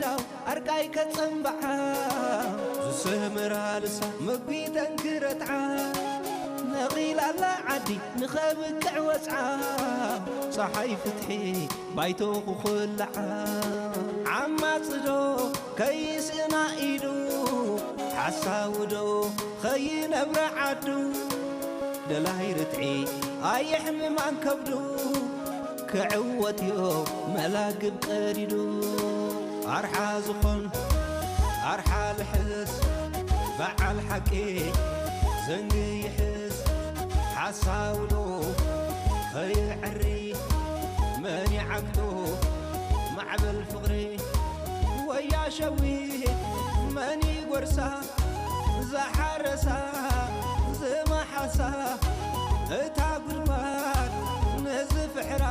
ዳው ኣርቃይ ከጸምብዓ ዝስምራ ልሳ ምግቢ ተንክረትዓ ነቒላላ ዓዲ ንኸብቅዕ ወጽዓ ጸሓይ ፍትሒ ባይቶ ክኹልዓ ዓማጽዶ ከይስእና ኢዱ ሓሳውዶ ኸይነብረ ዓዱ ደላይ ርትዒ ኣየሕምማን ከብዱ ክዕወት ዮ መላግብ ቀዲዱ ኣርሓ ዝኾን ኣርሓ ልሕስ በዓል ሓቂ ዘንጊ ይሕስ ሓሳውዶ ኸይዕሪ መን ይዓግቶ ማዕበል ፍቕሪ ወያ ሸዊት መን ይጎርሳ ዝሓረሳ ዝመሓሳ እታ ጉድጓድ ነዚ ፍሕራ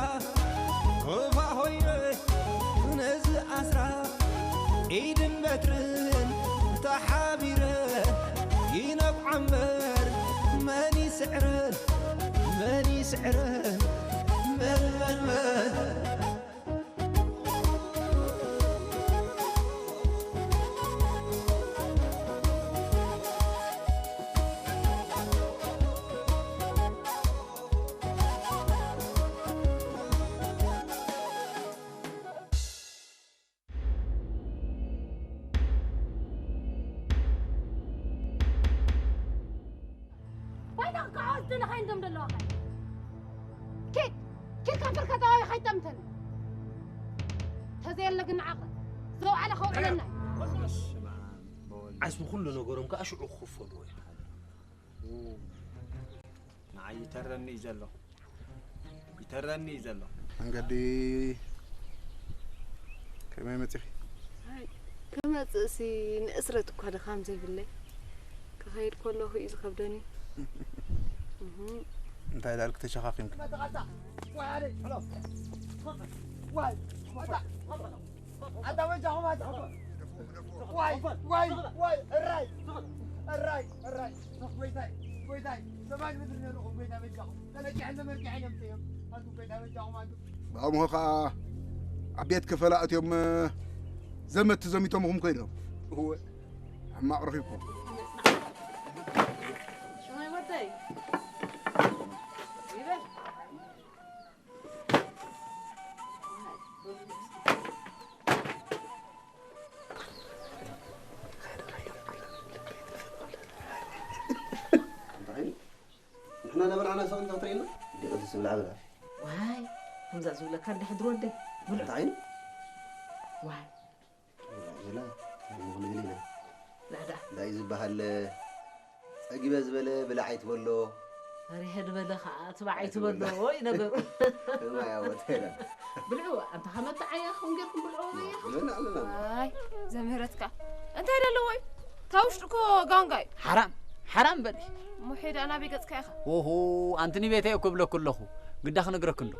ክፋ ሆይረ ነዚ ኣስራ ኢድን በትርን ተሓቢረ ይነብዓ እምበር መን ይስዕረን መን ይስዕረን መን መን መን ባይታ ክከዓወት ደለኻ እዮም ዞም ዘለዋኻ። ኪድ! ኪድ ካብ ብርከት ኣባይ ከይጠምተኒ። ተዘየለ ግን ንዓኻ ዘውዓለ ከውዕለና እዩ። ዓስቢ ኩሉ ነገሮም ከዓ ሽዑ ክኽፈልዎ እዮም። ንዓይ ይተረኒ እዩ ዘሎ። ይተረኒ እዩ ዘሎ። መንገዲ ከመይ መፂኺ? ክመፅእሲ ንእስረት እኳ ድኻም ዘይብለይ ክኸይድ ከለኹ እዩ ዝኸብደኒ። እንታይ ዳልክ ተሸኻኺምክ? ኣታ በጃኹም ኣታ ዋይ ዋይ ዋይ እራይ እራይ እራይ ጎይታይ ጎይታይ ሰማይ ምድሪ ነርኹም ጎይታ በጃኹም ተለቂሐን ተመርቂሐን እዮም እዮም ኣንቱ ጎይታ በጃኹም ኣንቱ ብኣምሆ ኸዓ ኣብ ቤት ከፈላ ኣትዮም ዘመቲ ዘሚቶምኹም ኮይኖም እወ ሕማቕ ረኺብኩም ሽማይ ወደይ ይበል ንሕና ነበልዓና ሰው እንተትርእይና ደቂ ዝብላ ብላ ዋይ ከምዛ ዝብለካ እንዳ ሕድሮ ወደይ ብልዑ እንታይ ዋይ ዝላ ምኽንግል ኢና ናዳ እንታይ ዝበሃል ጸጊበ ዝበለ ብላዕ ኣይትበሎ ፈሪሐ ዝበለ ከዓ ትባዕ ኣይትበሎ እዩ ነገሩ እማ ያወተላ ብልዑ ኣንታ ከመጣዓያ ኹም ጌርኩም ብልዑ ወያ ምን ኣለና ኣይ ዘምህረትካ እንታይ ደለዎ እዩ ታውሽጡ ኮ ጋንጋይ ሓራም ሓራም በሊ ሙሒድ ኣናበይ ገጽካ ኢኻ ኦሆ ኣንቲ ንቤተይ እኮ ብለኩ ኣለኹ ግዳ ክነግረክ እንዶ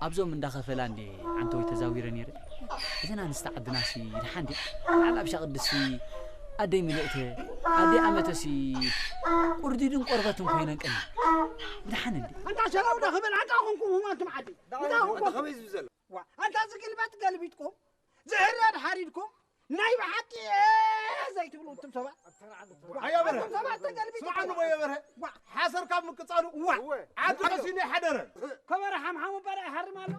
ኣብዞም እንዳኸፈላ እንዴ ዓንተወይ ተዛዊረ ነይረ እዘን ኣንስቲ ዓድናሲ ድሓን ድያ ዓብ ኣብሻ ቅድሲ ኣደይ ምልእተ ኣደይ ኣመተሲ ቁርዲድን ቆርበትን ኮይነን ቀኒ ድሓን እንዴ ኣንታ ሸራው ዳ ክብል ኣንታ ኮንኩም ሁማንቱም ዓዲ እንታይ ኮንኩም ከመይ ዝብል ዘሎ ኣንታ ዝግልበት ገልቢጥኩም ዝሕረድ ሓሪድኩም ናይ ብሓቂ ዘይትብሉ እቱም ሰባት ኣያ በረ ስምዓኒ ወየ በረ ሓሰር ካብ ምቅፃሉ ዓዲ ቀሲኑ ይሓደረ ከበረ ሓምሓሙ በረ ይሃርም ኣሎ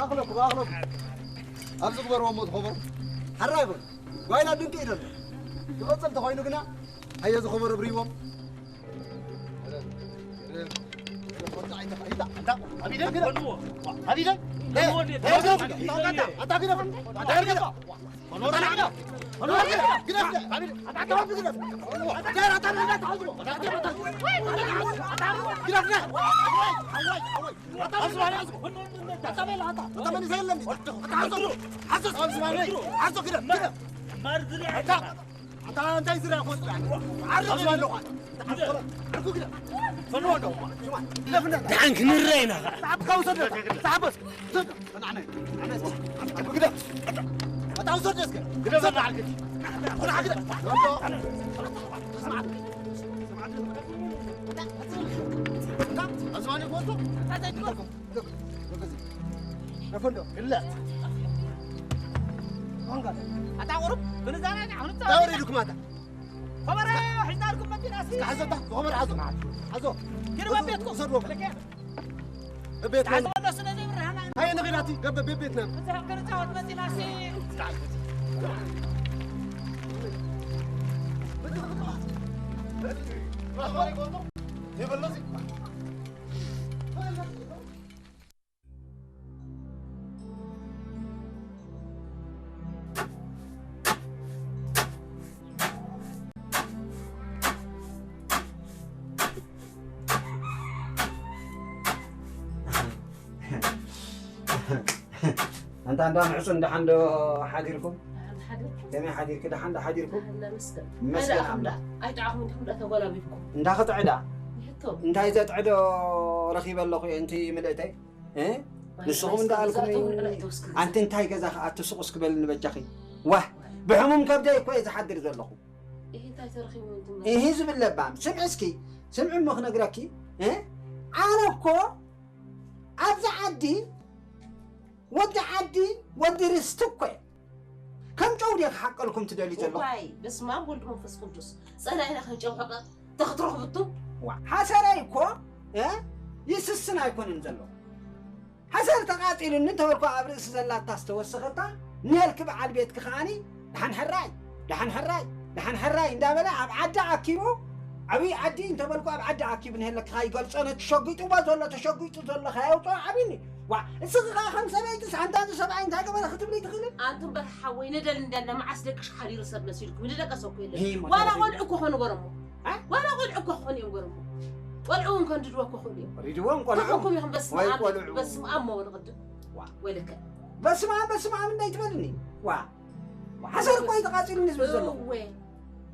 ኣኽለኩ ኣኽለኩ ኣብዚ ግበርዎ እሞ ዝኸበሩ ሓራ ይበሉ ጓይላ ድንቂ እዩ ዘሎ ዝቐፅል እንተኾይኑ ግና ኣየ ዝኸበሩ ብርይዎም ኣታ በል፣ ኣታ። ኣታ መን ዘየለኒ? ኣታ ሓዞ፣ ሓዞ፣ ኣብ ዝባነይ፣ ሓዞ፣ ግደፍ፣ ግደፍ። ኣታ፣ ኣታ እንታይ ዝረኣ ኮን ዝረኣ? ዓርፍ ኣለኹ። ዓርፍ ግደፍ። ፈንዎ ኣለኹ። ሽማ፣ ግደፍ እንዳ። ደሓን ክንረአ ኢና ኸዓ። ሰዓብ ካውሰደ፣ ሰዓብ በስ። ኣታ ቁሩብ ክንዛረብ ኢና፣ ክንዛረብ። ታወሪድኩም ኣታ። ኸበረ ሒዝና ኢልኩም መፂና ሲ። እስከ ሓዞ፣ እታ ኸበረ ሓዞ። ሓዞ። ግን በቤትኩም። ውሰድዎ። ለከ። በቤትና። ሓዞ ወዶ ስለ ዘይብርሃና። ኣየ ንኺድ ኣቲ፣ ገበ በቤትና። እዛ ክንፃወት መፂና ሲ። ይበሎ ሲ። ኣንታ እንዳ ምሕጹን ደሓን ዶ ሓዲርኩም? ደሓን ሓዲርኩም? ከመይ ሓዲርኪ? ደሓን ዶ ሓዲርኩም? ደሓን ነመስገን። ይመስገን ኣምላኽ። ኣይጠዓኹም እንዲኹም ዶ ተጎላቢብኩም? እንዳ ክትዕዳ? ይሕቶ። እንታይ ዘጥዕዶ ረኺበ ኣለኹ እየ፣ እንቲ ምልእተይ? እ? ንስኹም እንዳኣልኩም ኣንቲ እንታይ ገዛ ክኣቱ ሱቕ እስኪ በልኒ በጃኺ። ዋህ፣ ብሕሙም ከብደይ እኮ እየ ዝሓድር ዘለኹ። እሂ እንታይ ተረኺቡ እንትም እሂ ዝብል ለባም። ስምዒ እስኪ፣ ስምዒ እሞ ክነግረኪ። እ? ኣነ እኮ ኣብዚ ዓዲ ወዲ ዓዲ ወዲ ርስቲ እኮ እየ። ከም ጨው ድየ ክሓቀልኩም ትደልዩ ዘለኹም? እዋይ፣ በስመ ኣብ ወልድ መንፈስ ቅዱስ። ጸላኢና ክንጨው ሕቐ ተኽትረኽብቱ። ዋ፣ ሓሰረይ እኮ፣ እ፣ ይስስን ኣይኮነን ዘሎ። ሓሰር ተቓጺሉኒ እንተበልኩ ኣብ ርእሲ ዘላታ ዝተወሰኸታ፣ ንሄልኪ በዓል ቤትኪ ከኣኒ፣ ደሓን ሕራይ፣ ደሓን ሕራይ፣ ደሓን ሕራይ እንዳበለ ኣብ ዓዲ ኣኪቡ፣ ዓብዪ ዓዲ እንተበልኩ ኣብ ዓዲ ኣኪቡ ንሄለኪ ካይገልጾ ነቲ ሸጒጥዎ ዘሎ፣ ተሸጒጡ ዘሎ ካየውጽኦ ዓብኒ። ዋ፣ እስኺ ኸኣ ከም ሰበይትስ ኣንታ እዚ ሰብኣይ እንታይ ገበረ ክትብሊ ትኽእሊ? ኣንቲ እምበር ሓወይ፣ ነደል እንዳለ መዓስ ደቅሽ ሓዲሩ ሰብ መሲልኩም፣ ንደቀሰ እኮ የለን። ይሄ ሞተር ዋላ ቤት ቆልዑ እኮ ኾኑ ገረሞ። እ? ዋላ ቆልዑ እኮ ኾኑ እዮም ገረሞ። ቆልዑ እውን ከንድድዎ እኮ ኾኑ እዮም። ሪድዎም ቆልዑ። ተኾንኩም ኢኹም በስመ ወይ ኣብ ቆልዑ። በስመ ኣብ መበል ቅድም። ዋ። ወይለከ። በስመ ኣብ፣ በስመ ኣብ እንዳይትበልኒ። ዋ። ሓሰር እኮ እዩ ተቓጺሉኒ ዝብል ዘለኹ። እወ።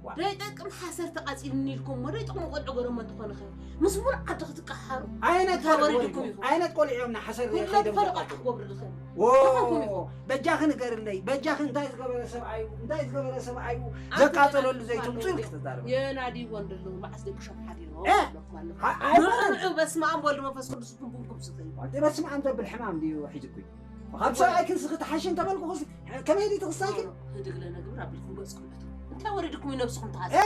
ዋ። ደይጠቅም ሓሰር ተቓጺሉኒ ኢልኩም እሞ ደይጠቕሙ ቆልዑ ገረሞ እንትኾንኸ? ምስ ሙሉእ ዓዲ ክትቀሓሩ። ዓይነት እንታይ ቆልዑ ወሪድኩም እዮም? ኢኹም? ዓይነት ቆልዑ እዮም ንሓሰር ኩሎም ከይዶም ፈለቓ ተቓጺሉ? ክትገብሩ ድኽም? ዎ፣ ተኾንኩም ኢኹም? በጃኺ ንገርለይ፣ በጃኺ እንታይ ዝገበረ ሰብኣይ እዩ? እንታይ ዝገበረ ሰብኣይ እዩ? ኣንተ ዘቃጸለሉ ደኣ ዘይትምጹ ኢልኪ ትዛረቢ። የናድይዎ እንደለዉ መዓስ ደቂ ሸም ሓዲሮም እ? ኣለኹም ኣለኹም። ኣ-፣ ኣይኮነን። ንዑ በስመ ኣብ ወልድ መንፈስ ቅዱስ ትንቡንኩም ስኽሪ። ኣንተ በስመ ኣብ ዘብል ሕማም ድዩ ሒዙኪ? ካብ ሰብኣይ ክንስኺ ትሓሺ እንተበልኩኹስ ከመይ ድዩ ትኽሳይኪ? ህድግ ለነግብር ኣቢልኩም ገጽኩም እቶ። እንታይ ወሪድኩም እዩ ነብስኹም ትሓስቡ? እ፣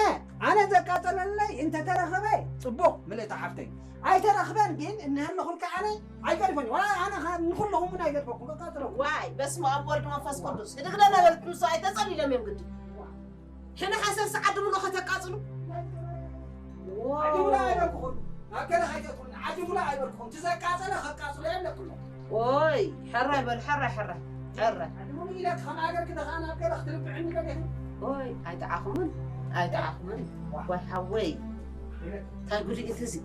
ኣነ ዘቃጸለለይ እንተተረኸበ ጽቡቕ ምልእቲ ሓፍተይ። ኣይተረኽበን ግን እንሀለኹልካ ኣነ ኣይገድፎን። ዋላ ኣነ ኸ ንኹልኹም እውን ኣይገድፈኩም። ቀቃጽለኩም። ዋይ፣ በስመ ኣብ ወልድ መንፈስ ቅዱስ። ህድግ ለነገርኩም ሰው ኣይተጸሊሎም እዮም ግዲ። ሕነ ሓሰር ሰዓት ድምኖ ከተቃጽሉ? ዓዲ ሙላ ኣይበልኩኹም። ኣብ ገለ ከይተትኩን ዓዲ ሙላ ኣይበልኩኹም። ትዘቃጸለ ከቃጽሎ የለኩም። ኦይ፣ ሕራይ በል፣ ሕራይ፣ ሕራይ፣ ሕራይ። ዓዲ ሙሉ ኢለ ከም ሃገር ክደኻ ናብ ገለ ክትርብዕኒ ገለ ኢኹም። ኦይ፣ ኣይጠዓኹምን፣ ኣይጠዓኹምን። ዋይ ሓወይ፣ እንታይ ጉድ እዩ እዚ?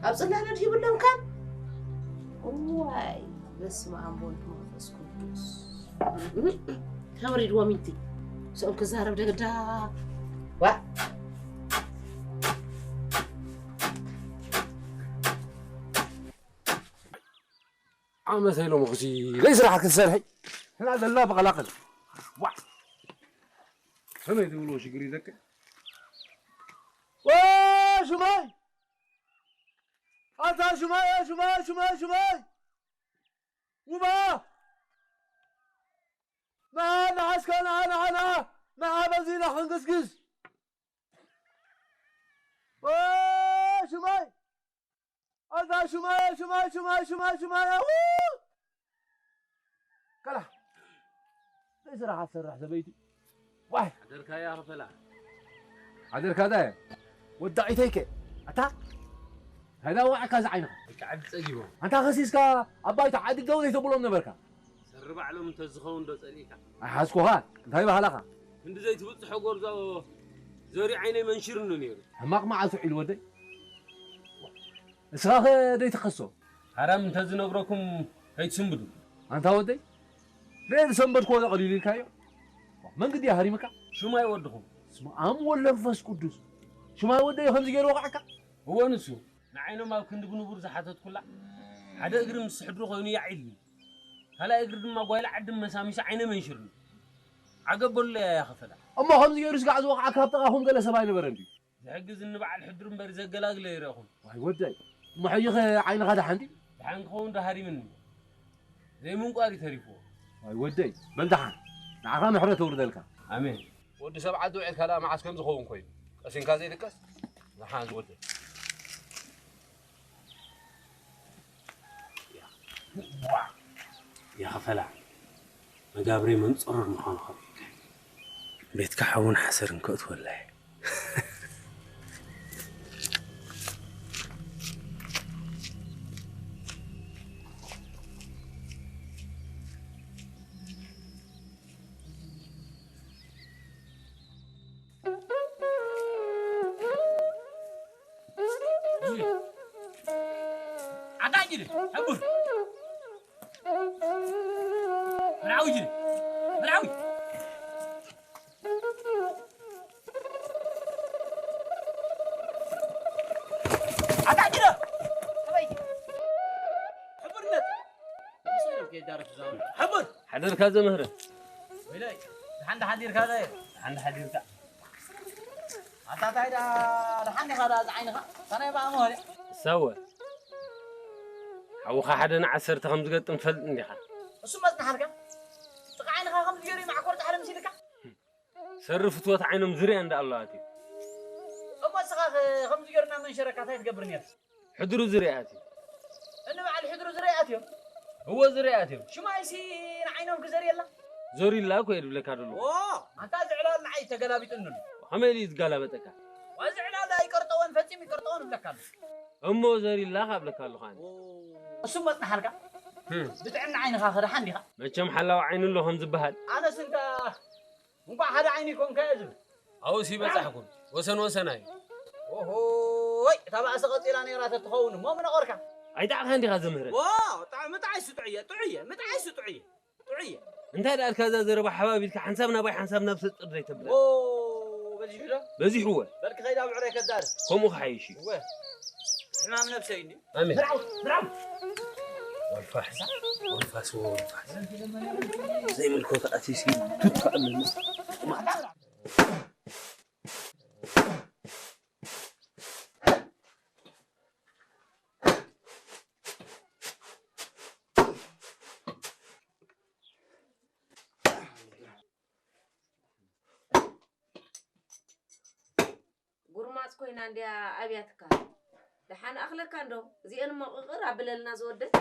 ኣብ ጽላለ ድዩ ይብሎም ካብ? ዋይ፣ በስመ ኣብ ወልድ መንፈስ ቅዱስ። ተወሪድዎም ኢንቲ። ምስኦም ክዛረብ ደገዳ። ዋ። ዓመት ኢሎም ኹሲ ለይ ስራሕ ክትሰርሒ። ሕና ዘላ ብቐላቕል። ዋ። ከመይ ትብልዎ ሽግር እዩ ደቂ? ዋ፣ ሽማይ! ኣታ ሽማይ፣ ሽማይ፣ ሽማይ፣ ሽማይ! ውባ! ንዓ፣ ንዓ፣ እስከ ንዓ፣ ንዓ፣ ንዓ፣ ንዓ፣ በዚና ክንግስግስ። እ፣ ሽማይ! ኣታ ሽማይ፣ ሽማይ፣ ሽማይ፣ ሽማይ፣ ሽማይ፣ ኣው! ከላ። እንታይ ስራሕ ኣትሰርሕ ሰበይቲ? ዋይ! ሓደርካያ ክፈላ። ሓደርካ ታይ? ወዳዒተይከ? ኣታ? እንታይ ዳዋዕካ እዚ ዓይንኻ? ደቂ ዓዲ ጸጊቦም። ኣንታ ከሲስካ ኣብ ባይታ ዓዲ ደው ዘይተብሎም ነበርካ? ሰሪ ባዕሎም እንተዝኸውን ዶ ጸሊእካ? ኣይሓዝኩኻ፣ እንታይ ባህላኻ? ክንዲ ዘይትብጽሖ ጎርዞ ዘሪ ዓይነይ መንሺሩኒ ነይሩ። ሕማቕ መዓልቲ ውዒሉ ወደይ። እስኻ ኸ ደይትኸሶ? ሓራም እንተዝነግረኩም ከይትስንብዱ። ኣንታ ወደይ፣ ሬድ ሰንበድኮ ወደ ቀሊል ኢልካዮ። መን ግዲ ሃሪምካ? ሽማይ ወድኹም። ስመ ኣብ ወወልድ ወመንፈስ ቅዱስ። ሽማይ ወደይ ከምዚ ገይሩ ወቃዕካ? እወ ንሱ። ንዓይኖም ኣብ ክንዲ ብንቡር ዝሓተትኩላ፣ ሓደ እግሪ ምስ ሕድሩ ኮይኑ ያዒልኒ። ካልኣይ እግሪ ድማ ጓይላ ዓዲ መሳሚሱ ዓይነ መንሽርኒ። ዓገብ በሉለይ ኣያ ኸፈላ። እሞ ከምዚ ገይሩ ስጋዕ ዝወቕዓካ ኣብ ጥቓኹም ገለ ሰብ ኣይነበረን ድዩ? ዝሕግዝ ንበዓል ሕድሩ እምበር ዘገላግለ ይረኹም። ዋይ ወደይ፣ እሞ ሕጂኸ ዓይንኻ ደሓን ድዩ? ደሓን ክኸውን ዶ ሃሪምኒ? ዘይምንቋር እዩ ተሪፍዎ። ዋይ ወደይ፣ በል ደሓን፣ ንዓኻ ምሕረት ተውርደልካ። ኣሜን። ወዲ ሰብ ዓዲ ውዒልካ ደኣ መዓስ ከም ዝኸውን ኮይኑ፣ ቀሲንካ ዘይድቀስ፣ ደሓን ዝወደይ። ያ ኸፈላ፣ መጋብረይ መንጸሮር ምዃኑ ኸፊልካ። ቤትካ ሓውን ሓሰርን ከእትወላ እየ። ኣታ ጅል፣ ሕቡር። መርዓዊ ጅል፣ መርዓዊ። ኣታ ጅል፣ ኣበይ? ሕቡርነት። ሕቡር። ሓደርካ ዘምህረ። ወይለይ፣ ደሓን ዶ ሓዲርካ ዶ? ደሓን ዶ ሓዲርካ? ኣታ ታይ ደኣ፣ ደሓን ዲኻ ደኣ፣ እዚ ዓይንኻ? ከመይ በኣ መሆነ? እሳወ፣ ሓውኻ ሓደ ንዓሰርተ ከም ዝገጥም ትፈልጥ እንዲኻ? እሱ መጽናሓልካ? ጥቓ ዓይንኻ ከም ዝገይሩ ማዕኮር ጻሕሊ መሲልካ? ሰሪ ፍትወት ዓይኖም ዝርያ እንዳ ኣለዋት እዩ። እሞ ንስኻ ኸ ከምዚ ገይሩ እናመንሸረካ እንታይ ትገብር ነርካ? ሕድሩ ዝርያ ኣትዩ። እኒ በዓል ሕድሩ ዝርያ ኣትዮም? እወ ዝርያ ኣትዮም። ሽማይሲ ንዓይኖም ክዘርየላ? ዞሪላ እኮ እየ ዝብለካ ዘለኹ። ኦ፣ ኣንታ እዚ ዕላል ንዓይ ተገላቢጡኒ ኣሎ። ከመይ ኢሉ እዩ ዝገላበጠካ? ዋዚ ዕላል ኣይቀርጠወን፣ ፈጺሙ ይቀርጠወን እብለካ ኣለኹ። እሞ ዘሪላ ካብ እብለካ ኣለኹ ኣነ። ኦ፣ እሱ መጽናሓልካ? ህም። ብጥዕና ዓይንኻ ኸ ደሓን ዲኻ? መቸም ሓላዊ ዓይኒ ኣሎ ከም ዝበሃል። ኣነስ እንካ እንኳዕ ሓደ ዓይኒ ይኮንካ እየ ዝብል። ኣብኡስ ይበጻሕኩም። ወሰን ወሰን ኣዩ። ኦሆይ፣ እታ ባእሲ ቀጺላ ነይራ ተትኸውን እሞ ምነቐርካ። ኣይጣዕኻ እንዲኻ ዘምህረን። ዋ፣ ጣዕ-፣ ምጥዓይ ስጡዕየ፣ ጥዑየ፣ ምጥዓይ ስጡዕየ፣ ጥዑየ። እንታይ ደኣ ኣልካ እዛ ዘረባ ሓባቢልካ ሓንሳብ ናባይ ሓንሳብ ናብ ሰጥ ዘይተብላ? ኦ፣ በዚሑ ዶ? በዚሑ እወ። በልኪ ከይዳ ብዕረይ ከዳርስ። ከምኡ ክሓይሽ እዩ። እወ። ሕማም ነብሰይ እንዲ። ኣሜን። ምርዓው፣ ምርዓው። ወልፋሕሳ፣ ወልፋስ፣ ወልፋስ። ዘይምልኮት ኣቲሲ ቱት ከዕምልና። ጉርማጽ ኮይና እንድያ ኣብያትካ። ደሓን ኣኽለካ እንዶ፣ እዚአን እሞ ቅቕር ኣብለልና ዝወደት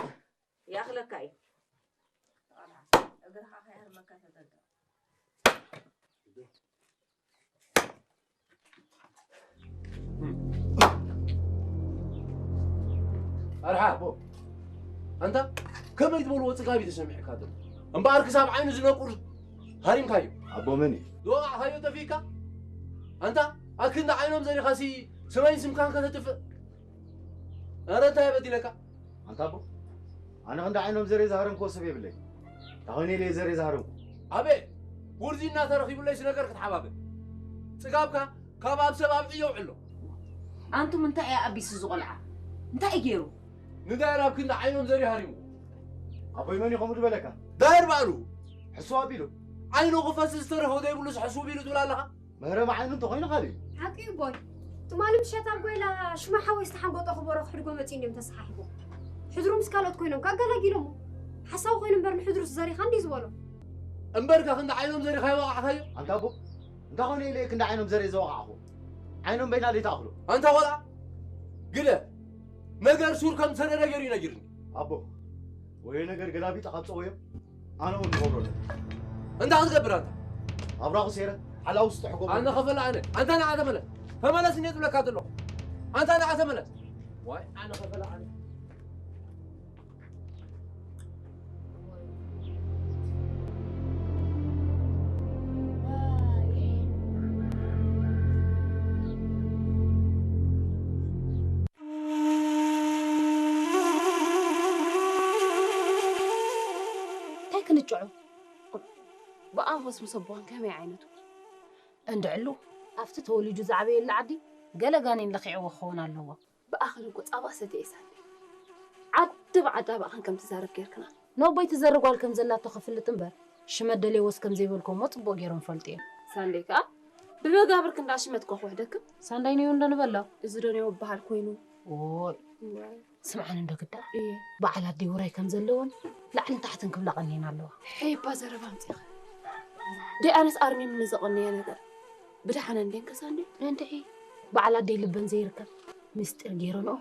ይኣኽለካ እዩ። እግርኻ ከይሃርመካ ተጠንቀቕ። ኣርሓ ኣቦ፣ ኣንታ ከመይ ዝበልዎ ጽጋብ እዩ ተሰሚዕካ ዘሎ? እምበኣር ክሳብ ዓይኑ ዝነቁር ሃሪምካዮ። ኣቦ መን እዩ? ዝወቓዕካዮ ጠፊእካ? ኣንታ ኣክንዲ ዓይኖም ዘሪኻሲ ስመይን ስምካን ከተጥፍእ? ኧረ እንታይ በዲለካ? ኣንታ ኣቦ፣ ኣነ ክንዲ ዓይኖም ዘርየ ዝሃረምክዎ ሰብ የብለይ። እንታይ ኾይነ ኢለ እየ ዘርየ ዝሃረምኩ? ኣቤት! ጉርዚና ተረኺቡለይስ ነገር ክትሓባብር። ጽጋብካ ካብ ኣብ ሰብ ኣብዒ የውዕሎ። ኣንቱም እንታይ እያ ኣቢሱ እዚ ቆልዓ? እንታይ እዩ ገይሩ? ንዳይር ኣብ ክንዲ ዓይኖም ዘርየ ሃሪሙ። ኣቦይ መን እዩ ከምኡ ዝበለካ? ዳይር ባዕሉ። ሕሱብ ኣቢሉ። ዓይኑ ክፈስስ ዝተረፎ ዘይብሉስ ሕሱብ ኢሉ ትብል ኣለኻ? መህረሚ ዓይኑ እንተኾይኑ ካልእ እዩ። ሓቂ እዩ ቦይ። ትማሊ ምሸት ኣብ ጎይላ ሽማ ሓወይ ዝተሓንጎጦ ክበሮ ክሕድጎ መጺኡ እንድዮም ተሰሓሒቦም። ሕድሩ ምስ ካልኦት ኮይኖም ከኣ ኣገላጊሎሞ። ሓሳዊ ኮይኑ እምበር ንሕድሩስ ዘሪኻ እንድዩ ዝበሎ። እምበርካ ክንዲ ዓይኖም ዘሪኻ ይወቓዕካዮ? ኣንታ ኣቦ፣ እንታይ ኾነ ኢለ ክንዲ ዓይኖም ዘርየ ዝወቓዕኹ? ዓይኖም በይና ዘይትኣኽሎ። ኣንታ ቆልዓ፣ ግደ። ነገር ሱር ከም ዝሰደደ ገይሩ እዩ ነጊሩኒ። ኣቦ፣ ወዮ ነገር ገላቢጠ ካብ ጸወዮ፣ ኣነ እውን ክገብሮ ኣለኒ። እንታይ ክትገብር ኣንታ? ኣብራኹ ሴረ፣ ሓላው ዝጥሕጎ ኣነ ከፈላ ኣነ። ኣንታ ንዓ ተመለስ። ተመለስ እንዴ ትብለካ ዘለኹ። ኣንታ ንዓ ተመለስ። ዋይ፣ ኣነ ከፈላ ኣነ። ክንጭዑ። ብኣንፈስ ምስ ኣቦዋን ከመይ ዓይነቱ? እንድዕሉ ኣብቲ ተወሊዱ ዝዓበየሉ ዓዲ ገለ ጋኔን ለኺዕዎ ክኸውን ኣለዎ። ብኣኽሊ እኮ ጻባ ሰትየ እየ ሳንዴ። ዓዲ ብዓዳ ብኣኽን ከም ትዛረብ ጌርክና። ነቦይ ትዘርብ ጓል ከም ዘላቶ ክፍልጥ እምበር ሽመት ደልየዎስ ከም ዘይበልኩዎ እሞ ጽቡቕ ገይሮም ፈልጡ እዮም። ሳንዴ ከኣ ብመጋብር ክንዳ ሽመት ኮ ክውሕደክም። ሳንዳይ ነዮ እንዶ ንበሎ። እዚ ዶ ነዮ በሃል ኮይኑ? ኦይ። እዋይ። ስምዓኒ እንዶ ግዳ። እየ። በዓል ኣደይ ውራይ ከም ዘለዎን ላዕልን ታሕትን ክብላ ቀኒየን ኣለዋ። ሄባ ዘረባ ኣምጺኻ። ደይ ኣነስ ኣርሚምኒ ዘቐነየ ነገር። ብደሓነ እንዴን ከሳንዴ? እንድዒ። በዓል ኣደይ ልበን ዘይርከብ ምስጢር ገይረንኦ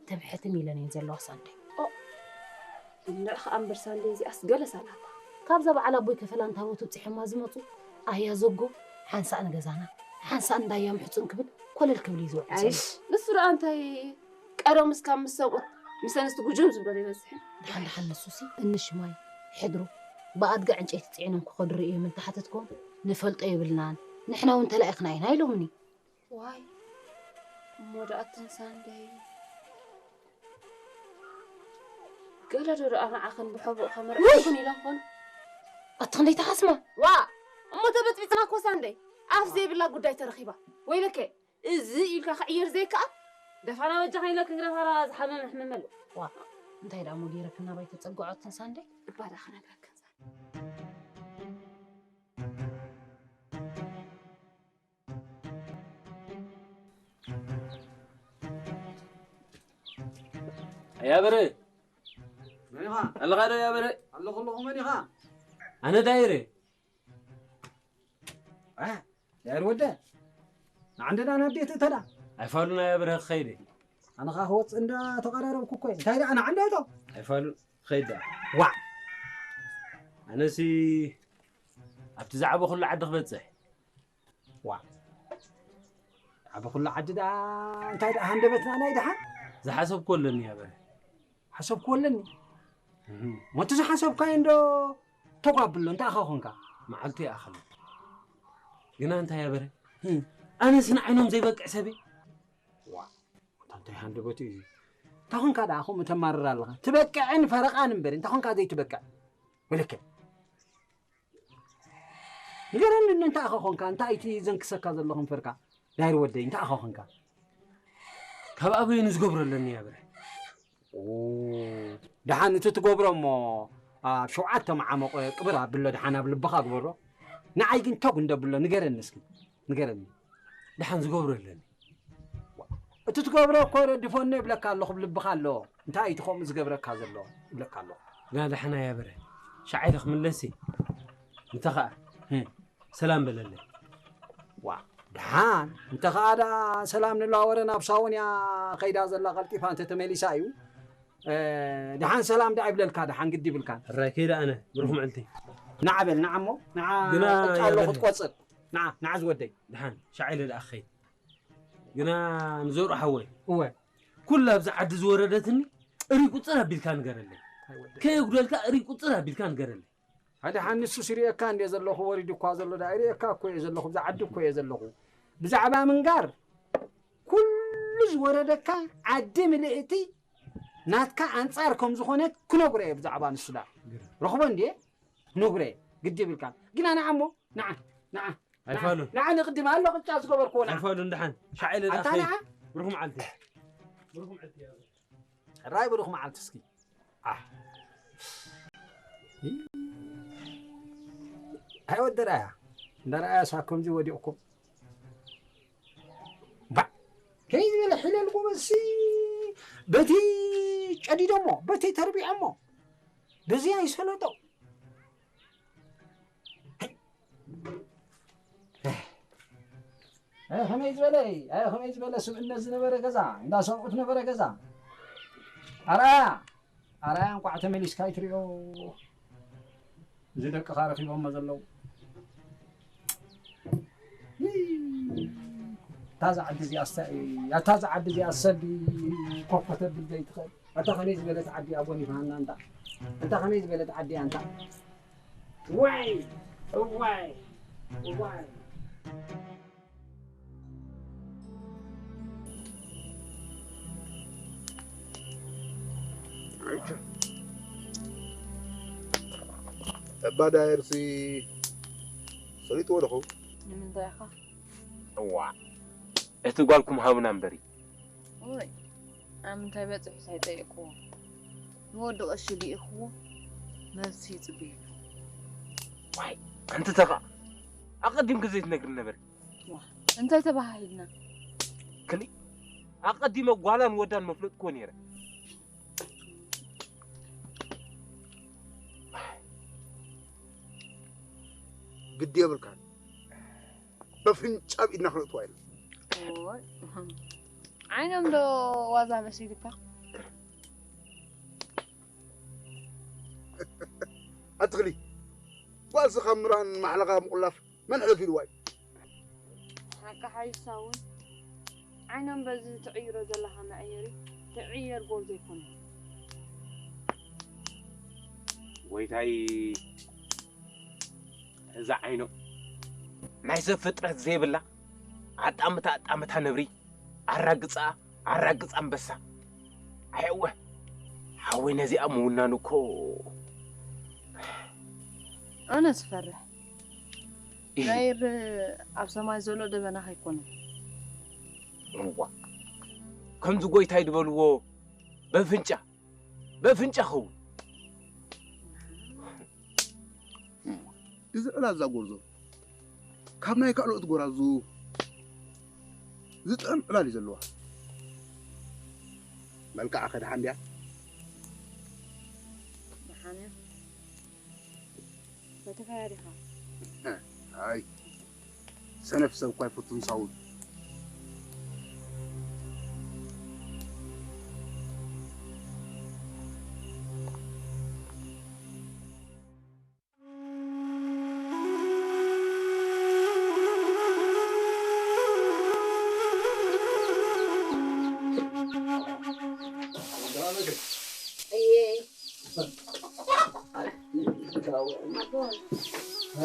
ተብሕትም ኢለን እየን ዘለዋ ሳንዴ። ኦ፣ እንድዒ ኸኣ እምበር ሳንዴ እዚኣስ ገለ ሳላታ። ካብዛ በዓል ኣቦይ ከፈላ እንታቦት ውጽሖማ ዝመጹ ኣህያ ዘጎ ሓንሳእ ንገዛና ሓንሳእ እንዳያ ምሕጹን ክብል ኮለል ክብል እዩ ዝውዕል ዘሎ። ኣይሽ፣ ንሱ ደኣ እንታይ ቀደሙስ ካብ ምስ ሰብኡት ምስ ኣንስቲ ጉጅም ዝብሎ ዶ ይበዝሕ? ደሓን ደሓን ንሱሲ እንሽማይ ሕድሩ ብኣድጊ ዕንጨይቲ ጽዒኖም ክኸዱ ርእዮም እንተሓተትኩም ንፈልጦ የብልናን፣ ንሕና እውን ተላኢኽና ኢና ኢሎምኒ። ዋይ እሞ ደኣ እተን ሳንደይ ገለ ዶ ደኣ ንዓኽን ብሕቡእ ውይ! ከመርዕኹን ኢሎም ኾኑ? ኣቲ ክንደይ ተሓስማ? ዋ እሞ ተበጥቢጥና እኮ ሳንደይ ኣፍ ዘይብላ ጉዳይ ተረኺባ። ወይለከ እዚ ኢልካ ክዕየር ዘይከኣል ደፋና በጃኻ ኢለ ክንግረፋራ ዝሓመመ ሕመመሉ። ዋ እንታይ ደኣ እሞ ገይረክን ናባይ ተጸግዖ እተን ሳንደይ? እባ ደኣ ክነግረክን ሳንደይ። ኣያ በረ መን ኢኻ? ኣለኻ ዶ ኣያ በረ? ኣለኹ ኣለኹ። መን ኢኻ? ኣነ ዳይረ። እ፣ ዳይር ወደ ንዓንደዳ ናብ ቤት እተዳ። ኣይፋሉን ኣያ በረ ክኸይደ። ኣነ ኸዓ ክወፅእ እንዳ ተቐራረብኩ እኮ እየ። እንታይ ደኣ ንዓንደዶ? ኣይፋሉን ኸይዳ። ዋዕ ኣነሲ ኣብቲ ዝዓበኹሉ ዓዲ ክበፅሕ። ዋ ዓበኹሉ ዓዲ ደኣ እንታይ ደኣ ሃንደበትና ናይ ደሓን? ዝሓሰብኩ ኣለኒ ኣያ በረ። ሓሰብኩ ኣለኒ። እህ። ሞቲ ዝሓሰብካዮ እንዶ ተጓብሎ እንታይ ኣኻ ኾንካ? መዓልቱ ይኣኸለ። ግና እንታይ ኣያ በረ? እህ። ኣነስ ንዓይኖም ዘይበቅዕ ሰብ እየ። ዋ እንታይ እንታይ ሃንደበት እዩ እዚ? እንታይ ኾንካ ደኣ ከምኡ ተማርር ኣለኻ? ትበቅዕን ፈረቓን እምበር እንታይ ኾንካ ዘይትበቅዕ? ወለከ ንገረኒ እነ እንታይ ኣኻ ኾንካ? እንታይ እቲ ዘንክሰካ ዘሎ ከንፈርካ? ዳይር ወደይ እንታይ ኣኻ ኾንካ? ካብ ኣበይ ንዝገብሮ ኣለኒ ኣያ በረ። ኦ፣ ደሓን እቲ ትገብሮ እሞ ኣብ ሸውዓተ መዓመቆ ቅብር ኣብሎ ደሓን ኣብ ልብኻ ግበሮ። ንዓይ ግን ተጉ እንደብሎ ንገረኒ እስኪ፣ ንገረኒ። ደሓን ዝገብሮ ኣለኒ። እቲ ትገብሮ እኮ ረድፎኒ ይብለካ ኣለኹ፣ ኣብ ልብኻ ኣሎ። እንታይ እቲ ከምኡ ዝገብረካ ዘሎ ይብለካ ኣለኹ። ግና ደሓን ኣያ በረ። ሻዕ ኢለ ክምለስ እየ። እንተ ኸኣ፣ ህም። ሰላም በለለይ። ዋ፣ ደሓን። እንተ ኸኣ ደኣ ሰላም ንለዋወረ ናብ ሳውን እያ ኸይዳ ዘላ፣ ቀልጢፋ እንተ ተመሊሳ እዩ። እ፣ ደሓን ሰላም ደኣ ይብለልካ፣ ደሓን ግዲ ይብልካን። ሕራይ ከይደ ኣነ፣ ብሩኽ መዓልቲ። ንዓ በል፣ ንዓ እሞ፣ ንዓ ግና ቅጫ ኣሎ ያበል። ክትቆጽር። ንዓ፣ ንዓ ዝወደይ። ደሓን፣ ሻዕ ኢለ ደኣ ክኸይድ። ግና ንዘርኡ ሓወይ፣ እወ። ኩላ ኣብዚ ዓዲ ዝወረደትኒ እርይ ቁጽር ኣቢልካ ንገረለይ። እንታይ ወደይ? ከየጉደልካ እርይ ቁጽር ኣቢልካ ንገረለይ። ሓደ ሓንሱስ ይርእየካ እንደ ዘለኹ ወሪዱ እኳ ዘሎ ደኣ ይርእየካ እኮ እየ ዘለኹ፣ ብዛ ዓዲ እኮ እየ ዘለኹ። ብዛዕባ ምንጋር ኩሉ ዝወረደካ ዓዲ ምልእቲ ናትካ ኣንጻር ከም ዝኾነት ክነግሮ እየ ብዛዕባ ንሱ ደኣ። ግርም። ረኽቦ እንድየ? ክነግሮ እየ። ግዲ ይብልካ። ግና ንዓ እሞ፣ ንዓ፣ ንዓ። ኣይፋሉን። ንዓ ንቕድም ኣሎ ቅጫ ዝገበርክዎ ንዓ። ኣይፋሉን ደሓን። ሻዕ ኢለ ኣታ ደኣ ንዓ። ብሩኽ መዓልቲ። ብሩኽ መዓልቲ እያ። ሕራይ ብሩኽ መዓልቲ እስኪ። ኣሕ። ኣይ ወዲ ራያ። እንዳ ራያ ሳ ከምዚ ወዲቕኩም። ባ። ከይ ዝበለ ሕለል ጎበዝሲ። በቲ ጨዲዶሞ፣ በቲ ተርቢዖሞ። በዚ ኣይሰለጦ። ኣይ፣ ከመይ ዝበለ፣ ኣይ፣ ከመይ ዝበለ ስብእነት ዝነበረ ገዛ፣ እንዳ ሰብኡት ነበረ ገዛ። ኣርኣያ፣ ኣርኣያ እንቋዕ ተመሊስካ ኣይትሪኦ። እዚ ደቅኻ ረኺቦሞ ዘለዉ። እታ እዛ ዓዲ እዚኣ እስታ እያ፣ እታ እዛ ዓዲ እዚኣ ሰብ ኮፍ ከተብል ዘይትኽእል። ኣታ ከመይ ዝበለት ዓዲ እያ ጎኒፋና እንታ። ኣታ ከመይ ዝበለት ዓዲ እያ እንታ። እዋይ፣ እዋይ፣ እዋይ። ባዳየርሲ ሰሊጥዎ ዶ ኸውን? ንምንታይ ኢኻ? እዋ እቲ ጓልኩም ሃቡና እምበሪ። ወይ ኣብ ምንታይ በፂሑ ሳይጠየቅዎ ንወዲ ቀሺ ልኢኽዎ መልሲ ይፅበየሉ። ዋይ ኣንቲ ተኻ ኣቐዲምኪ ዘይትነግሪ ነበርኪ። እንታይ ተባሃሂልና? ክሊ ኣቐዲመ ጓላን ወዳን መፍለጥክዎ ነይረ። ግዲ የብልካን። በፍንጫ ኣብ ኢድና ክነእትዋ ኢና። ዓይኖም ዶ ዋዛ መሲልካ? ኣትኽሊ ጓልሲ ካብ ምራን ማሕለኻ ምቑላፍ መን ሕለፍ ኢልዋ እዩ? ሓቂ ሓይሳ እውን ዓይኖም በዚ ትዕይሮ ዘለኻ መዐየሪ ትዕየር ጎርዞ ኣይኮነን። ጎይታይ እዛ ዓይኖም ናይ ሰብ ፍጥረት ዘይብላ ኣጣምታ ኣጣምታ ነብሪ ኣራግፃ ኣራግፃ ኣንበሳ ኣየወ ሓወይ ነዚኣ ምውናን እኮ ኣነ ዝፈርሕ ናይር ኣብ ሰማይ ዘሎ ደበና ከይኮነ እዋ ከምዚ ጎይታይ ዝበልዎ በፍንጫ በፍንጫ ኸውን እዚ ዕላል እዛ ጎርዞ ካብ ናይ ካልኦት ጎራዙ ዝጥዕም ዕላል እዩ ዘለዋ። መልክዓ ከ ደሓን ድያ? ደሓን እያ። ፈቲኻያ ዲኻ? ኣይ ሰነፍ ሰብ እኳ ኣይፈቱን ሳውል።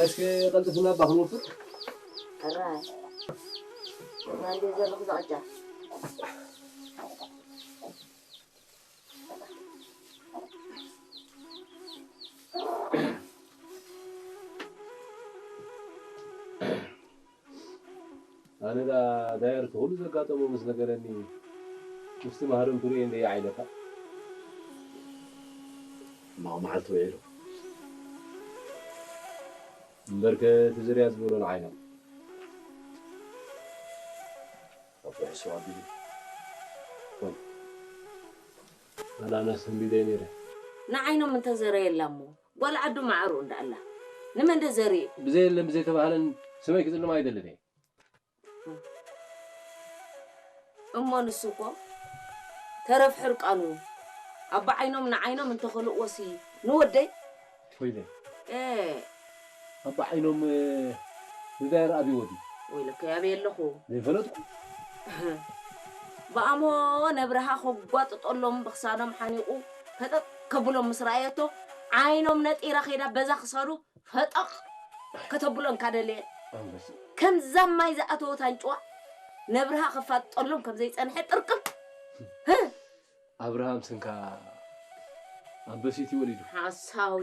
እስኪ ቀልጥፍና ባኽንወፍር ኣነ ዳ ዳየር እቲ ኩሉ ዘጋጠሞ ምስ ነገረኒ ምስቲ ማህረምቱ ርእየ እንደ ይዓይለካ ሕማቕ መዓልቲ ውዒሉ እምበርከ እቲ ዝርያ ዝበሎ ንዓይኖም ኣብ ርሕሱ ኣቢሉ ኣላና ሰንቢደ ነይረ ንዓይኖም እንተዘረየላ እሞ ጓል ዓዱ ማዕሩ እንዳኣላ ንመን ደ ዘርኢ ብዘየለን ብዘይተባህለን ስመይ ክጽልም ኣይደልን እየ እሞ ንሱ እኮ ተረፍ ሕርቃኑ ኣባ ዓይኖም ንዓይኖም እንተኸልእዎሲ ንወደይ ኮይነ ኣባ ዓይኖም ንዳየር ኣብይዎ ድዩ ወይለከ ኣበይ ኣለኹ ዘይፈለጥኩ ብኣሞ ነብርሃ ከጓጥጠሎም ብክሳዶም ሓኒቑ ፈጠጥ ከብሎም ምስ ረኣየቶ ዓይኖም ነጢራ ከይዳ በዛ ክሳዱ ፈጠቕ ከተብሎ እንካደለየ ከምዛ ማይ ዝኣተወት ኣንጭዋ ነብርሃ ከፋጥጠሎም ከም ዘይጸንሐ ጥርቅም ኣብርሃም ስንካ ኣንበሲት ይወሊዱ ሓሳዊ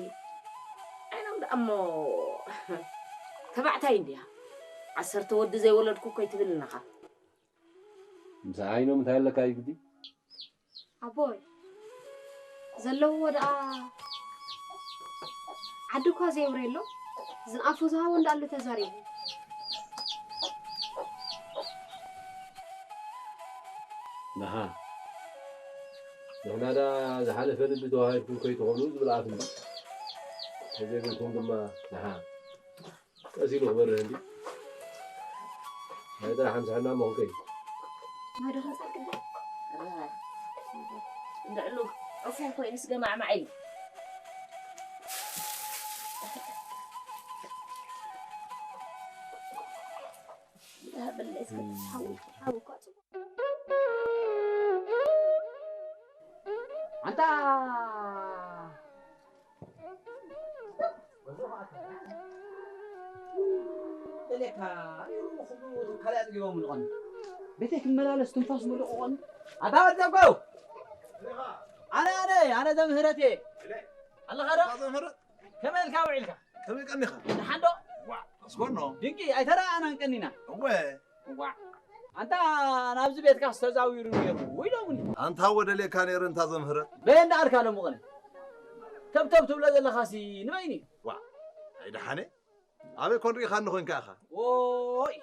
ዓይኖም ደኣ እሞ ተባዕታይ እንድያ ዓሰርተ ወዲ ዘይወለድኩ እኮ ይትብል ኣለኻ ምስ ዓይኖም እንታይ ኣለካ ይግዲ ኣቦይ ዘለውዎ ደኣ ዓዲ እኳ ዘየውረየሎም ዝንኣፎ ዝሃቦ እንዳኣሉ ተዛሪቡ ደሓ ንሕና ዳ ዝሓለፈ ልቢ ተዋሂድኩም ከይትኾኑ ዝብል ኣፍ እንዲ ተዘይብልኩም ድማ ደሓ ቀስ ኢሉ ክበርህ እንዲ ናይ ጥራሕ ምሳሕና መኹከይ እንድዕሉ ዕፉን ኮይኑስ ገማዕማዕ ኢሉ ኣንታ ደልየካ ካልእ ኣጽጊቦም ልቐኒ ቤተይ ክመላለስ ትንፋስ ምልቕቖኒ ኣታ ወዲ ዘብከው ኣነ ኣነ ኣነ ዘምህረት እየ ኣለኻ ዶ ከመይ ኢልካ ውዒልካ ከመይ ቀኒኻ? ደሓን ዶ? ዋ ኣስጎኖ። ድንቂ ኣይተረኣኣናን ቀኒና። እወ ዋ ኣንታ ናብዚ ቤትካ ዝተዛዊሩ ነይሩ ኢሎምኒ። ኣንታ ወደሌካ ነይረ እንታ ዘምህረት። በየ እንዳኣልካ ሎምቕነ ተብተብ ትብሎ ዘለኻሲ ንበይኒ። ዋ ኣይደሓነ ኣበይ ኮን ርኢኻኒ ኮንካ ኢኻ። ኦይ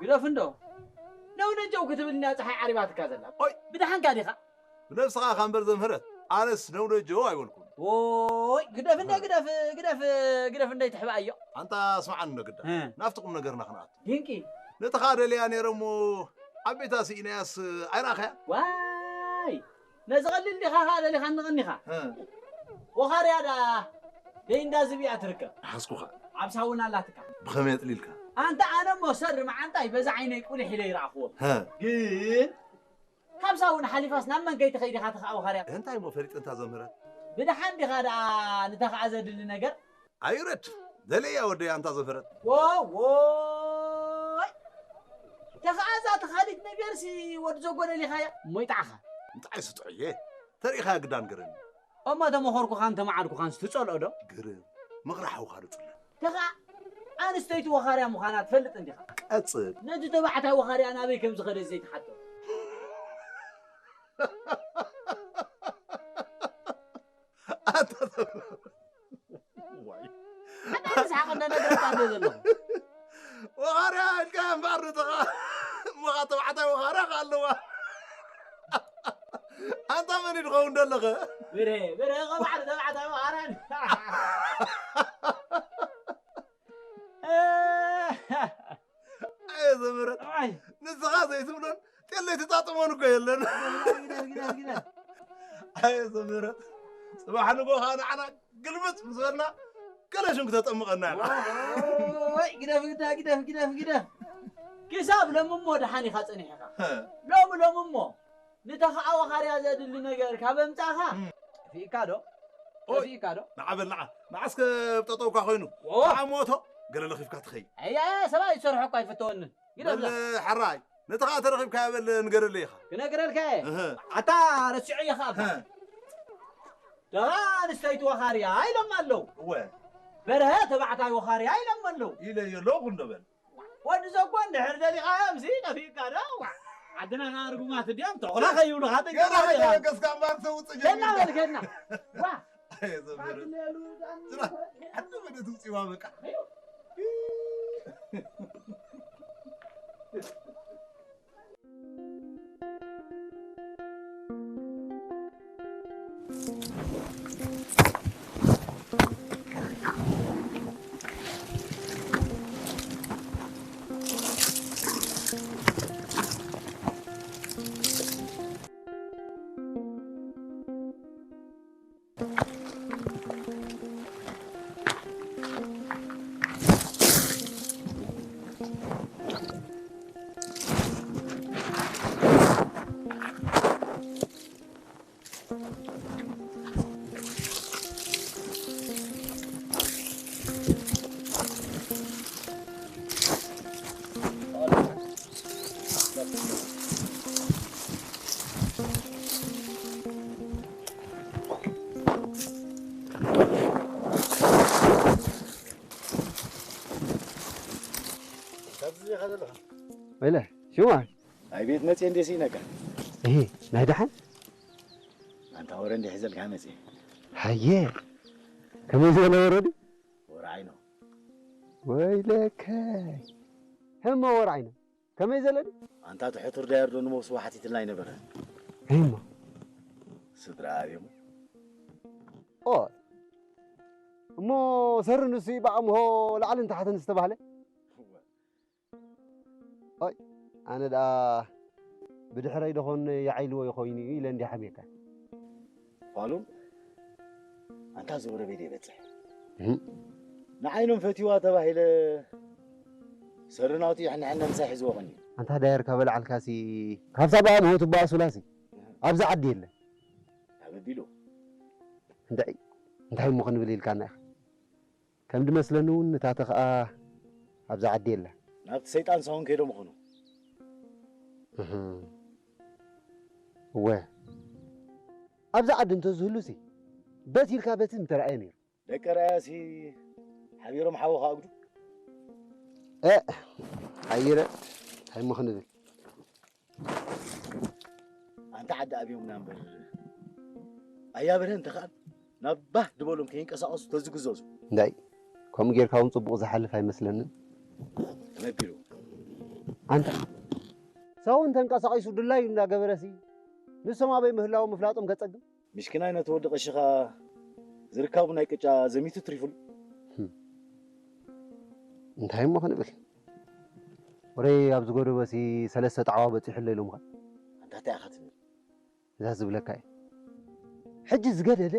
ግደፍ እንዶ ነውነጀው ክትብልና ፀሓይ ዓሪባትካ ዘላ። ኦይ ብደሓንካ ዲኻ? ብነብስኻ ኢኻ እምበር ዘምህረት ኣነስ ነውነጀው ኣይበልኩን። ኦይ ግደፍ እንደ ግደፍ ግደፍ ግደፍ እንደ ይትሕባእዮ። ኣንታ ስምዓኒ እንዶ ግዳ ናብቲ ቁም ነገርና ክንኣቱ። ድንቂ ነቲ ኸኣ ደልያ ነይረ እሞ ኣብ ቤታ ስኢናያስ ኣይረኣኻያ። ዋይ ነዚ ቀሊል ዲኻ ኸኣ ደሊኻ ንቐኒኻ። ወኻርያ ደኣ ደይ እንዳ ዝብያ ትርከብ። ሓዝኩኻ። ኣብ ሳውና ኣላትካ። ብኸመይ ኣጥሊልካ? ኣንታ ኣነ እሞ ሰሪ መዓንጣይ በዛ ዓይነይ ቁልሕ ኢለ ይረኣኽዎ። ግን ካብ ሳውና ሓሊፋስ ናብ መን ከይትኸይድ ኢኻ ተኸኣ ወኻርያ? እንታይ እሞ ፈሊጠ እንታ ዘምህረት። ብደሓን ዲኻ ደኣ ንተኸኣ ዘድሊ ነገር? ኣይውረድ ደለያ ወደይ ኣንታ ዘምህረት። ዎይ ተኸኣ እዛ ተኻሊት ነገርሲ ወዲ ዘጎደሊኻያ እሞ ይጥዓኻ። እንታይ ስጥዑየ ተሪኢኻያ ግዳን ግርም። እሞ ተመኸርኩኻን ተመዓድኩኻንስ ትጸልኦ ዶ? ግርም ምኽሪ ሓውኻ ዶ ጽልእ። ተኸኣ ኣንስተይቲ ወኻርያ ምዃና ትፈልጥ እንዲኻ። ቀጽል። ነቲ ተባዕታይ ወኻርያ ናበይ ከም ዝኸደት ዘይትሓቶ። ኣታ ኣታ ዝሓቕ እንደ ነግረካ እንደ ዘለኹ ወኻርያ ኢልካ እምበኣር ንተኻ እሞኻ ተባዕታይ ወኻርያ ከ ኣለዋ ኣንታ መን እዩ ድኸውን ደለኸ ብረ ብረ ቐባዕሪ ተባዕታይ ወኻርያ ኣየ ዘምህረት ንስኻ ዘይትብሎን ጤለይ ትጣጥሞን እኮ የለን። ኣየ ዘምህረት ጽባሕ ንጎ ኸዓ ንዓና ግልብጥ ምስ በልና ገለ ሽም ክተጠምቐና ኢና። ወይ ግደፍ ግዳ ግደፍ ግደፍ ግደፍ ክሳብ ሎሚ እሞ ደሓን ኢኻ ጸኒሕኻ ሎሚ ሎሚ እሞ ንተኸኣ ወኻርያ ዘድሊ ነገር ካብ ኣምጻእኻ ጠፊእካ ዶ ጠፊእካ ዶ ንዓ በል ንዓ ንዓ እስከ ጠጠውካ ኮይኑ ንዓ ሞቶ ገለ ለኺፍካ ትኸይድ ኣያ ሰብኣይ ዝሰርሖ እኳ ኣይፍተወንን ግደፍ በል ሕራይ ነቲ ኸዓ ተረኺብካዮ በል ንገረለይ ኢኻ ክነግረልካ እየ ኣታ ረሲዖ እየ ኸዓ ደኣ ኣንስተይቲ ወኻርያ ኢሎም ኣለዉ እወ በርሀ ተባዕታይ ወኻርያ ኢሎም ኣለዉ ኢለዮ ኣለኹ እንዶ በል ወዲ ዘኮ እንድሕር ደሊኻዮምሲ ጠፊእካ ዶ ዓድና ኸዓ ርጉማት ድዮም ተኹላ ከይብሉኻ ጥንቀቕ ገና ኢኻ ከይበገስካ እምበር ተውፅእ ገና ጀሚርካ በል ገና ዋ ኣየ ዘምህረት ስራ ሓደ መደት ውፅዋ በቃ ወይለ ሽማ ናይ ቤት መፅኤ እንዴ ስኢነካ እሂ ናይ ደሓን ኣንታ ወረ እንዴ ሒዘልካ መፅኤ ሃየ ከመይ ዝበለ ወረ ድዩ ወረ ዓይኖ ወይለከይ ህሞ ወረ ዓይኖ ከመይ ዘለ ድዩ ኣንታ እቲ ሕቱር ዳየር ዶ ንመውስቦ ሓቲትልና ኣይነበረ ህሞ ስድራ ኣብዮሞ ኦ እሞ ሰሪ ንሱ እዩ ብኣምሆ ላዕልን ታሕትን ዝተባህለ ኦይ ኣነ ደኣ ብድሕረይ ደኾን የዓይልዎ ይኾይኑ እዩ ኢለ እንዲ ሓሜካ ፋሉን ኣንታ ዝወረበይ ደይበፅሕ ንዓይኖም ፈትዋ ተባሂለ ሰሪ ናቱ ይሕንሕነ ምሳይ ሒዝዎ ቐኒ ኣንታ ዳየር ካበልዓልካሲ ካብታ ብኣምሆ ትበኣሱላሲ ኣብዚ ዓዲ የለን ኣበቢሉ እንታይ እንታይ እሞ ክንብል ኢልካና ኢኻ ከም ድመስለኒ እውን ንታተ ኸኣ ኣብዛ ዓዲ የላ ናብቲ ሰይጣን ሳሆን ከይዶም ይኾኑ እወ ኣብዛ ዓዲ እንተዝህሉሲ በቲ ኢልካ በቲ ምተረኣየ ነይሩ ደቂ ርኣያሲ ሓቢሮም ሓወኻ ኣግዱ። እ ሓይረ እንታይ እሞ ክንብል? ኣንታ ዓዲ ኣብዮምና እምበር ኣያበርሀ እንተኸኣል ናብ ባህ ዝበሎም ከይንቀሳቐሱ ተዝግዘዙ። እንዳይ ከምኡ ጌርካ እውን ጽቡቕ ዝሓልፍ ኣይመስለንን። ተነቢሩ። ኣንታ ሰው እንተንቀሳቒሱ ድላዩ እንዳገበረሲ ንሶም ኣበይ ምህላዎም ምፍላጦም ከጸግም። ምሽኪናይ ነቲ ወዲ ቀሺኻ ዝርካቡ ናይ ቅጫ ዘሚቱ ትሪፉሉ። እንታይ እሞ ክንብል? ወረይ ኣብ ዝጎደበሲ ሰለስተ ጣዕዋ በጺሑ ኣሎ ኢሎምኻ። ኣንታ እንታይ ኢኻ ትብል? እዛ ዝብለካ እየ። ሕጂ ዝገደደ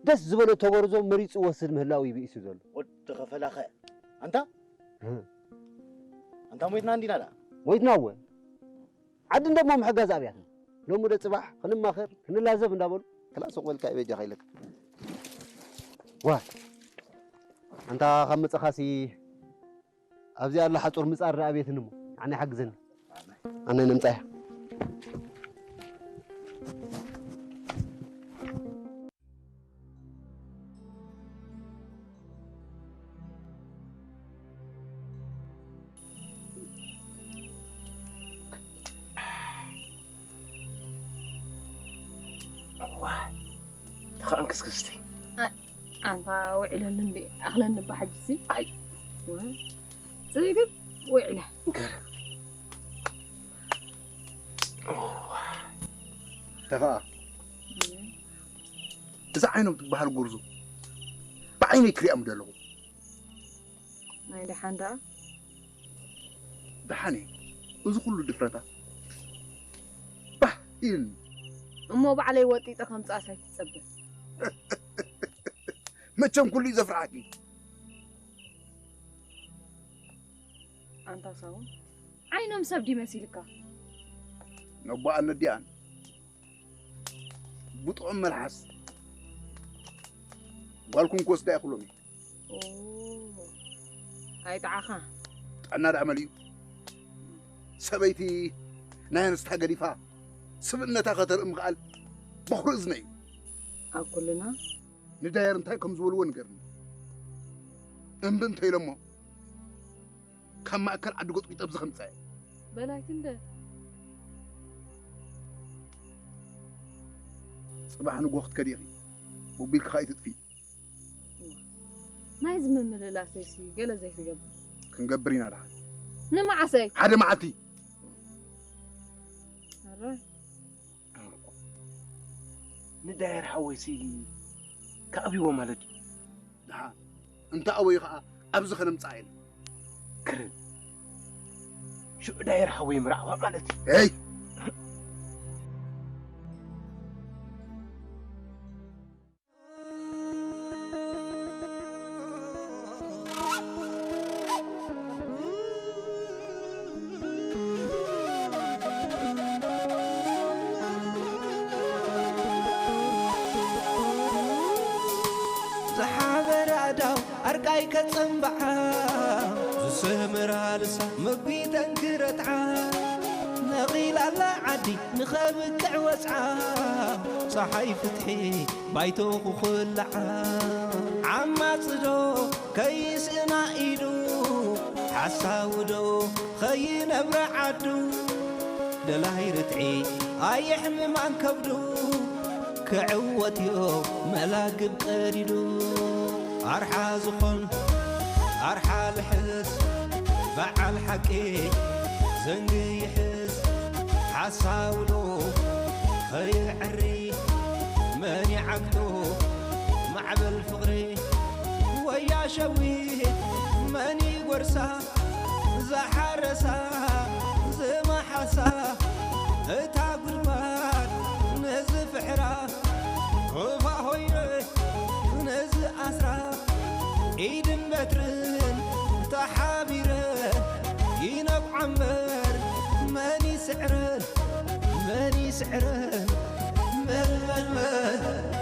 ደስ ዝበሎ ተጎርዞ መሪጹ ወስድ ምህላው ይብኢሱ ዘሎ። ወዲ ከፈላኸ። ኣንታ? እ። ኣንታ ሞይትና እንዲና ደኣ? ሞይትና እወ። ዓዲ እንደሞ ምሕጋዝ ኣብያትና። ሎሚ ዶ ጽባሕ ክንማኸር፣ ክንላዘብ እንዳበሉ ክላስ ቁበልካ ይበጃኻ ኢለካ። ዋ። ኣንታ ካብ መጸኻሲ ኣብዚ ኣላ ሓጹር ምጻር ደኣ ቤትን እሞ። ኣነ ሓግዘኒ። ኣነ ነምጻያ። እዋ፣ ተኸኣንክስክስቲ። ኣንታ ውዕለኒ እንዲ ኣኽለኒ እባ ሕጂሲ። ኣይ። ወ-፣ ጽግብ ውዕለ። ገረ። እዋ። ተኸኣ። እዛ ዓይኖም ትበሃል ጎርዞ ብዓይነይ ክሪኣ ምደለኹ። ናይ ደሓን ደኣ? ደሓን እየ። እዚ ኩሉ ድፍረታ ባህ ኢልኒ። እሞ ባዕለይ ወጢጠ ከምጽኣስ ኣይትጸበ። መቸም ኩሉ እዩ ዘፍርሓኪ። ኣንታ ሳውን ዓይኖም ሰብ ድዩ መሲልካ? ነቦኣን ነዲኣን ብጥዑም መልሓስ ጓልኩም ክወስዳ ይኽእሎም እዩ። ኦ፣ ኣይጠዓኻ። ጥዕና ደኣ መሊኡ። ሰበይቲ ናይ ኣንስታ ገዲፋ ስብእነታ ከተርኢ ምኽኣል በኹሪ እዝነ እዩ። ኣብ ኩልና ንዳየር እንታይ ከም ዝበልዎ ንገርኒ። እምቢ እንተ ኢሎሞ ካብ ማእከል ዓዲ ጎጥጒጠ ኣብዚ ከምጽኣ እየ። በላይት እንደ ጽባሕ ንግሆ ክትከዲ ኢኺ። ሞቢልኪ ከኣ ኣይትጥፍኢ። ናይዚ ምምልላሰይሲ ገለ ዘይትገብር። ክንገብር ኢና ደሓን። ንመዓሰይ? ሓደ መዓልቲ። ኣረ። ንዳየር ሓወይሲ ከኣብይዎ ማለት እዩ። ደሓን እንተ ኣበዩ ኸኣ ኣብዚ ከነምጽኣ ኢና። ክርን ሽዑ ዳየር ሓወይ ምርዓዋ ማለት እዩ። ኤይ! ዝሓበረ ኣእዳው ኣርቃይ ከጸንብዓ፣ ዝሰመራ ልሳ መጒተን ክረትዓ፣ ነቒላ ኣላ ዓዲ ንኸብቅዕ ወጽዓ፣ ጸሓይ ፍትሒ ባይቶ ክኹልዓ። ዓማጺ ዶ ከይስእና ኢዱ፣ ሓሳዊ ዶ ከይነብራ ዓዱ፣ ደላይ ርትዒ ኣየሕምማን ከብዱ፣ ክዕወት እዮ መላግብ ቀዲዱ። ኣርሓ ዝኾን ኣርሓ ልሕስ፣ በዓል ሓቂ ዘንጊ ይሕስ፣ ሓሳዊ ዶ ኸይዕሪ፣ መን ይዓግቶ ማዕበል ፍቕሪ፣ ወያ ሸዊት መን ይጎርሳ፣ ዝሓረሳ ዝመሓሳ፣ እታ ጉድጓድ ነዚ ፍሕራ፣ ሩባ ሆይነ ነዚ ኣስራ፣ ኢድን በትርን ተሓቢረ፣ ይነብዓ እምበር መን ይስዕረን፣ መን ይስዕረን፣ መን፣ መን፣ መን?